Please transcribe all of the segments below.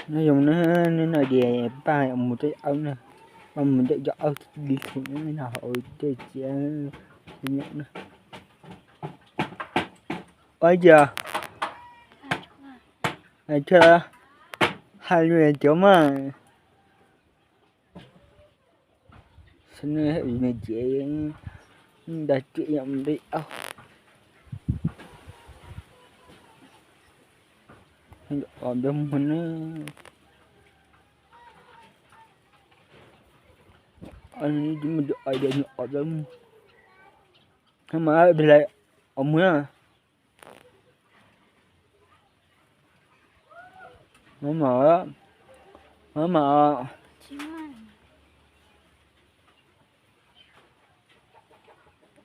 Nyob zoo na, hnub no ces paj mus coj yawm na, paj mus coj yawm li khum na, hauv tej txiav nyob na. Ua cas hais li cov mas, nws ces nta tsuam yam mus li au, os npawg muag na. Os npawg muag, os npawg muag na. Maj mam, maj mam,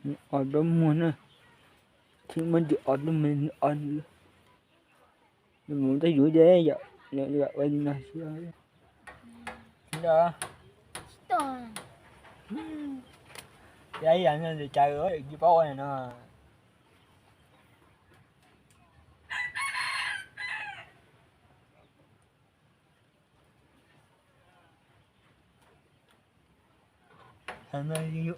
os npawg muag na. Tsis muaj ntsis os npawg muag, os nws mus tej yus ces yawm, yawm ua li no xwb. Yam no cas tsis paub ua no. Yus, yus, yus,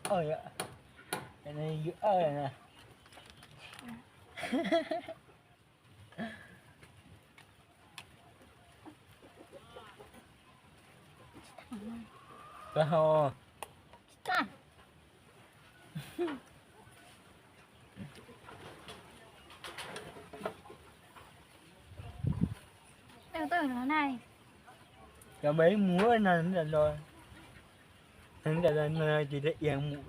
Cov me mus no, no ces da ias mus.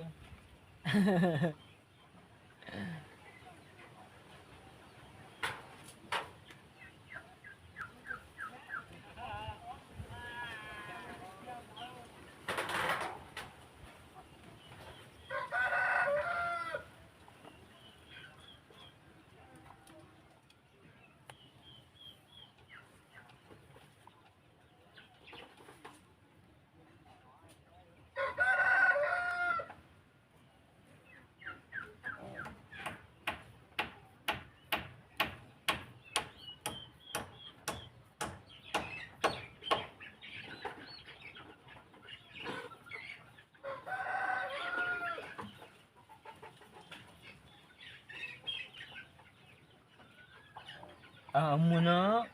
Mus no.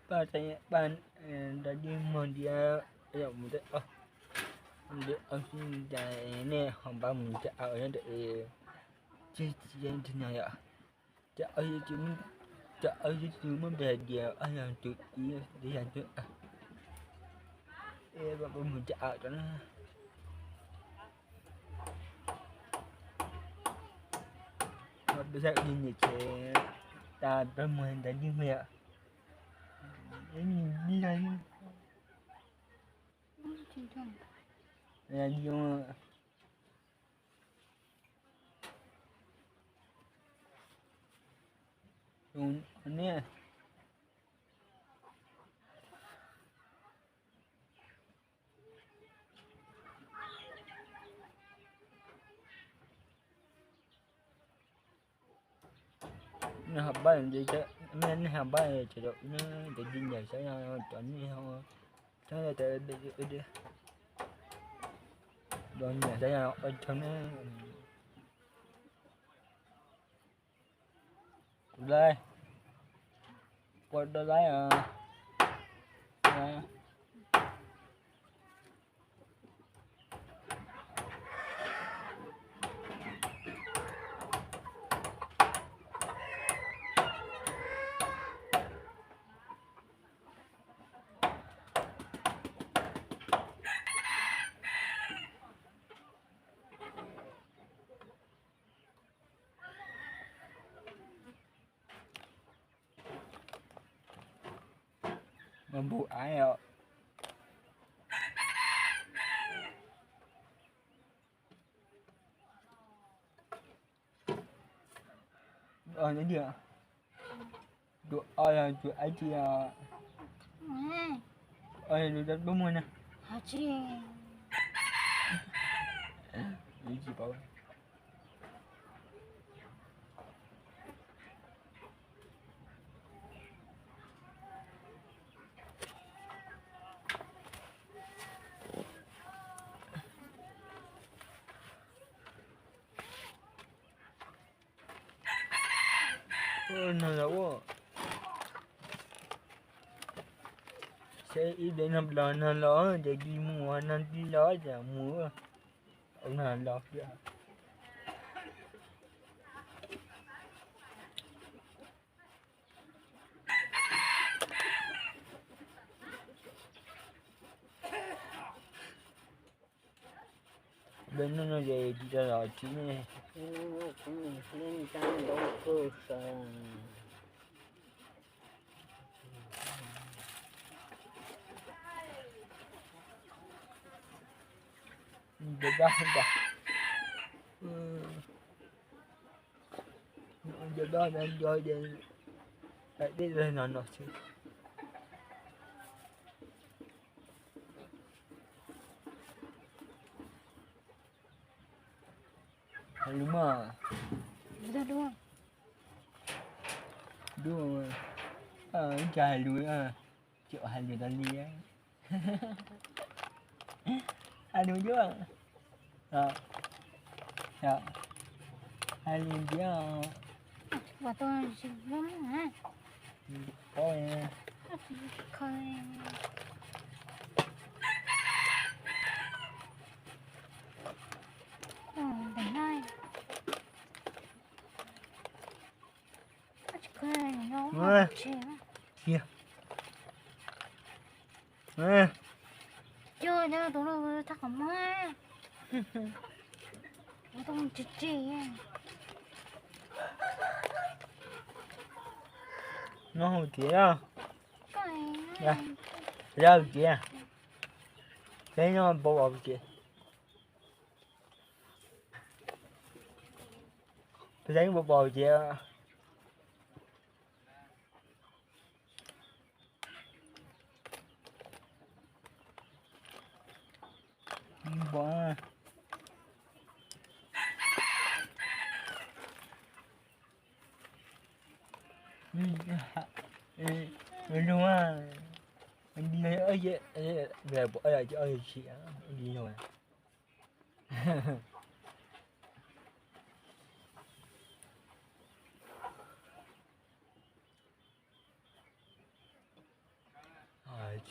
Paj, paj, nrog dib muag ntiav, yog mus tej, ntiav, cas nej ho npaj mus coj au nyob ntawm, tsis, tsis, tsis, no yom. Cov, cov, cov, muab npe hais tias ob yog tus ib, yog tus, peb mus coj au rau na. Peb saib ua li ntawd ces tas peb mus ntawd dib muag yom. Nej ho pab, nej ho pab cov, cov dib ncaws saib cov nej ho, saib cov, cov ncaws saib ua tsaug na. Tus laib, ua tus laib. Mas npum aiv os. Os, nyob diam. Tus ob yog tus ab tsi os? Ob yog tus dub muag na. Tsis paub. No los ua seb ib pliag no los no los ces cia mus no cia los ces mus no los. Ntawm no no ces tsis tau los tsis ne. Ntawm no ntag. Ntawm no ntag, nco ces dej no no xwb. Hais lus mas. Dub, ib co hais lus, tseem hais lus tas li. Hais lus dub. Hais lus ntiav. No hauv tiag, yog hauv tiag, peb no pov hauv tiag, peb pov hauv tiag.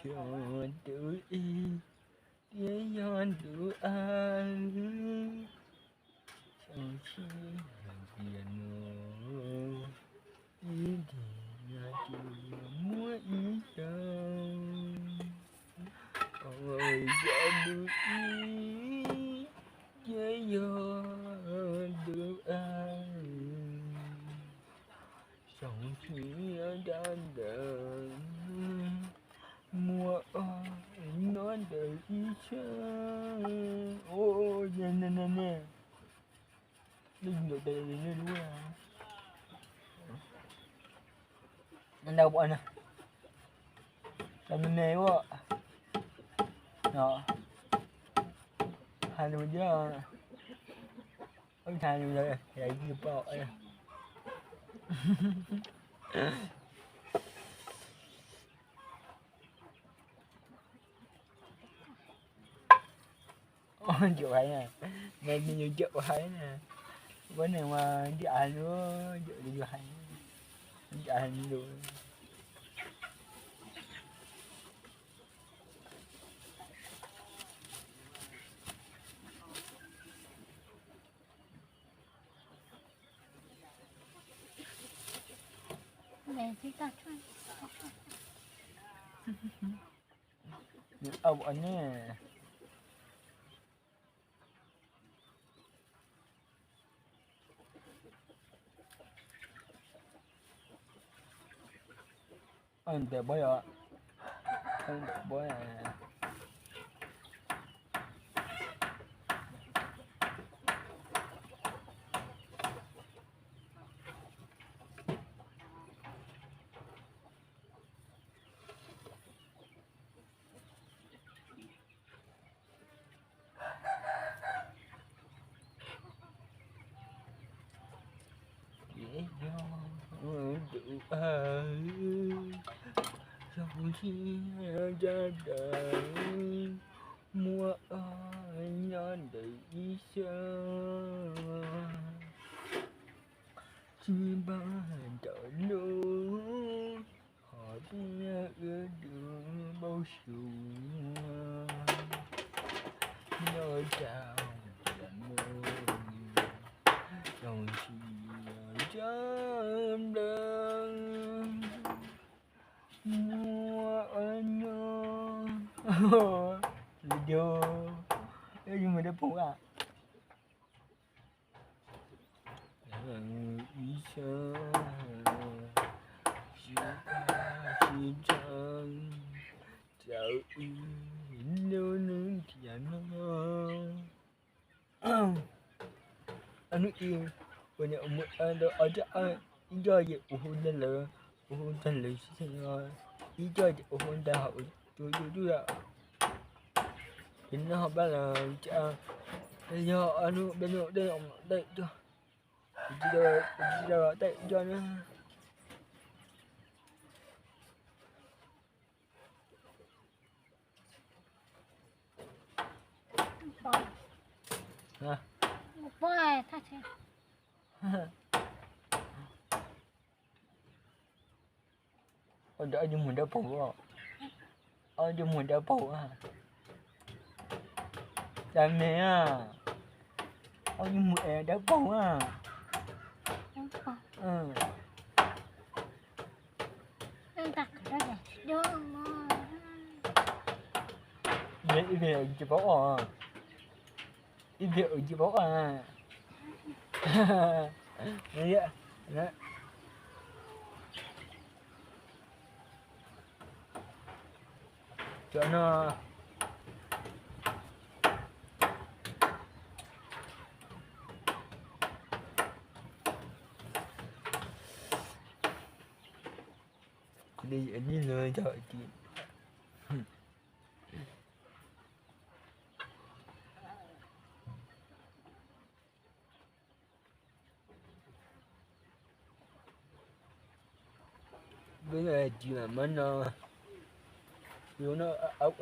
Tsis tus ib, tias yog tus a, tsis tias no, ib tis na tus muaj ib co, yog tus ib, tias yog tus a. Xyov tsis nyob rau ntawm, muaj ob nyob ntawm ib sab. Ne, ne, ne, leej ntawm tes li lub. Ntau pom na, tau me me ua no, hais lus thiab, hais lus yog yus pom. Caum hais na, nws yus caum hais na, ua neeg mas ntiaj hais lus, caum yus hais, ntiaj hais lus. Au ne. Ntawm pab yom, ntawm pab. Zoo siab sawv daws muaj nyob ntawm ib sab, tsis npaj ntawm lub hom phiaj ua dua npau suav. Nyob rau tiam no zoo siab sawv daws muaj nyob, video, ib mus dab poog a. Ib sab, sib ntshai, sib ntshai, txawm ib lub neej tiam no. Ob hnub ib, ua niam ua mus ntawd ob rab, ib co ces ua hu ntag lawm, ua hu ntag lawm xwb, ib co ces ua hu ntag hauv tus YouTube lawm. Ces neb ho pab los cas, yog ob hnub peb hnub dej los dej cog, kuv tsis tau los dej cog na. Ob cov muag dawb paug, ob cov muag dawb paug a, dab me a, ob cov muag dawb paug a. Ib pliag tsis paub os, ib pliag tsis paub os. Cov no, kuv li yam li no cov ci. Lub no ci mam muab no, lub no au,